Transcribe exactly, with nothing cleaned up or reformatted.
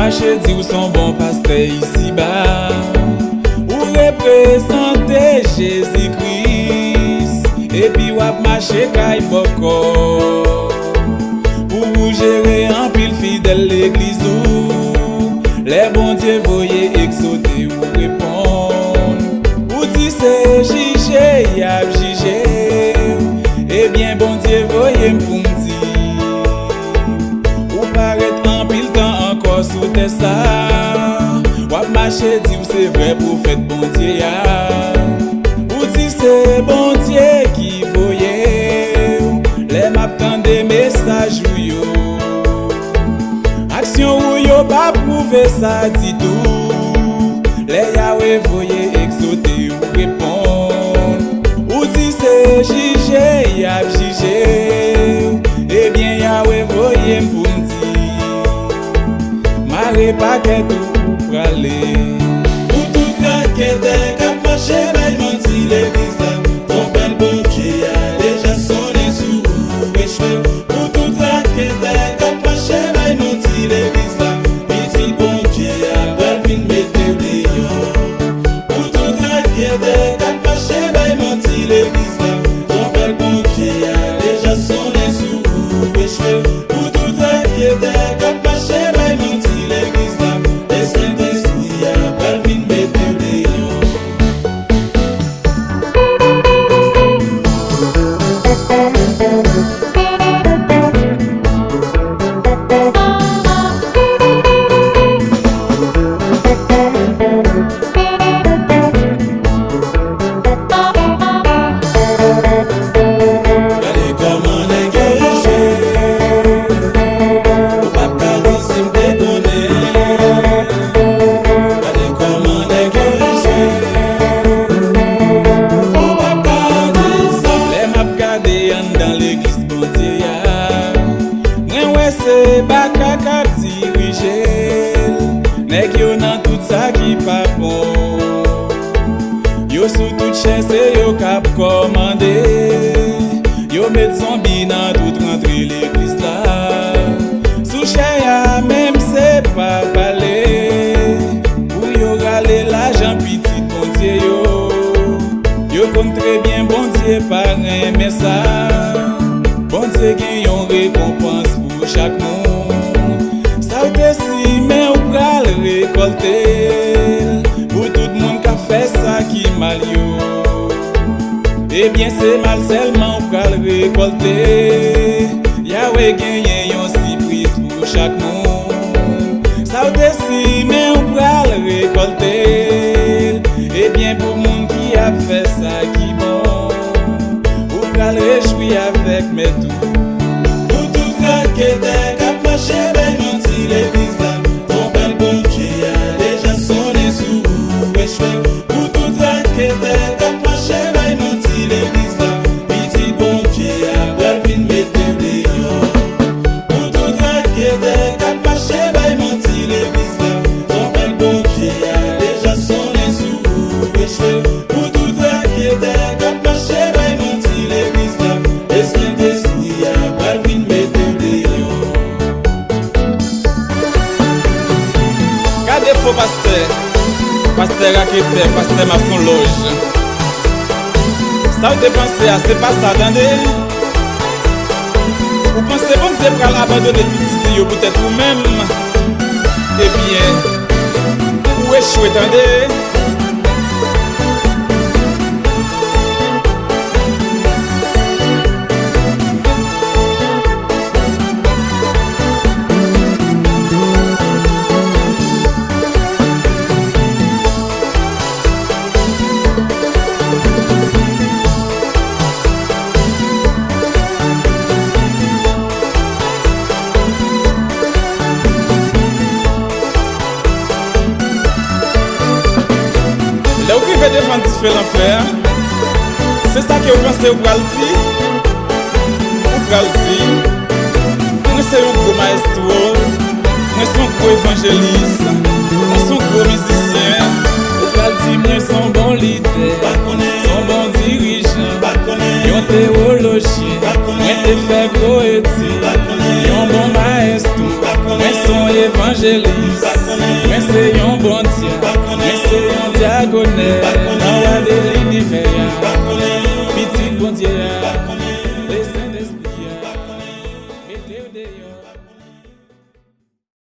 Mache di w s on bon pastè isiba. Ou reprezante Jezi Kris, epi w ap mache kay bòkò. Pou ou jere anpil fidèl legliz ou, lè Bondye voye egzòte ou reponn. Ou di se jije y ap jije w, ebyen Bondye voye m pou m di. Ou pa ret anpil tan ankò sou tè sa. W ap mache di w se vrè pwofèt Bondye a. Ou di se Bondye ki voye w. Lè m ap tande mesaj ou yo, aksyon ou yo pa pwouve sa ditou. Lè Yawe voye egzòte ou reponn. Ou di se jije y ap jije w. Ebyen Yawe voye m pou m di, mare pakèt ou pou prale. Pou tout raketè k ap mache bay manti legliz la, twonpèt Bondye a deja sonnen sou ou, echwe. Pou tout raketè k ap mache bay manti legliz la, pitit Bondye a pral vin mete w deyò. Pou tout raketè k ap mache bay manti legliz la, twonpèt Bondye a deja sonnen sou ou, echwe. Pou tout raketè k ap mache bay manti legliz la, e Sentespri a pral vin mete w deyò. Gade kòman nèg yo jwe. Ou p ap ka di si m te konnen. Gade kòman nèg yo jwe. Ou p ap ka di sa. Lè m ap gade anndan legliz Bondye a, mwen wè se baka k ap dirije l. Nèg yo nan tout sa ki pa bon. Yo sou tout chè, se yo k ap kòmande. Yo met zonbi nan tout rantre legliz la. Sou chè a menm se pa pale. Pou yo rale lajan pitit Bondye yo. Yo konn trè byen Bondye pa renmen sa. Bondye gen yon rekonpans pou chak moun. Sa w te simen ou pral rekòlte l. Pou tout moun k ap fè sa ki mal yo, ebyen se mal sèlman ou pral rekòlte. Yawe genyen yon sipriz pou chak moun. Sa w te simen ou pral rekòlte l. Ebyen pou moun ki ap fè sa ki bon, ou pral rejwi avèk mèt ou. Pou tout raketè k ap mache bay manti legliz la, twonpèt Bondye a deja sonnen sou ou, echwe. Pou tout raketè k ap mache bay manti legliz la, pitit Bondye a pral vin mete w deyò. Pou tout raketè k ap mache bay manti legliz la, twonpèt Bondye a deja sonnen sou ou, echwe. Pou tout raketè k ap mache bay manti legliz la, e Sentespri a pral vin mete w deyò. Gade fo pastè, pastè raketè, pastè masonlòj. Sa w te panse a, se pa sa, tande. Ou panse Bondye pral abandone pitit li yo poutèt ou menm? Ebyen, ou echwe, tande. Lè w rive devan dife lanfè a, se sa ke w panse w pral di? Ou pral di, mwen se yon gwo mayestwo, mwen se yon gwo evanjelis, mwen se yon gwo mizisyen. Ou pral di, mwen se yon bon lidè, se yon bon dirijan, yon tewolojyen, mwen te fè gwo etid, yon bon mayestwo, mwen se yon evanjelis. Konnen, nan wa de linivè a, pitit Bondye a.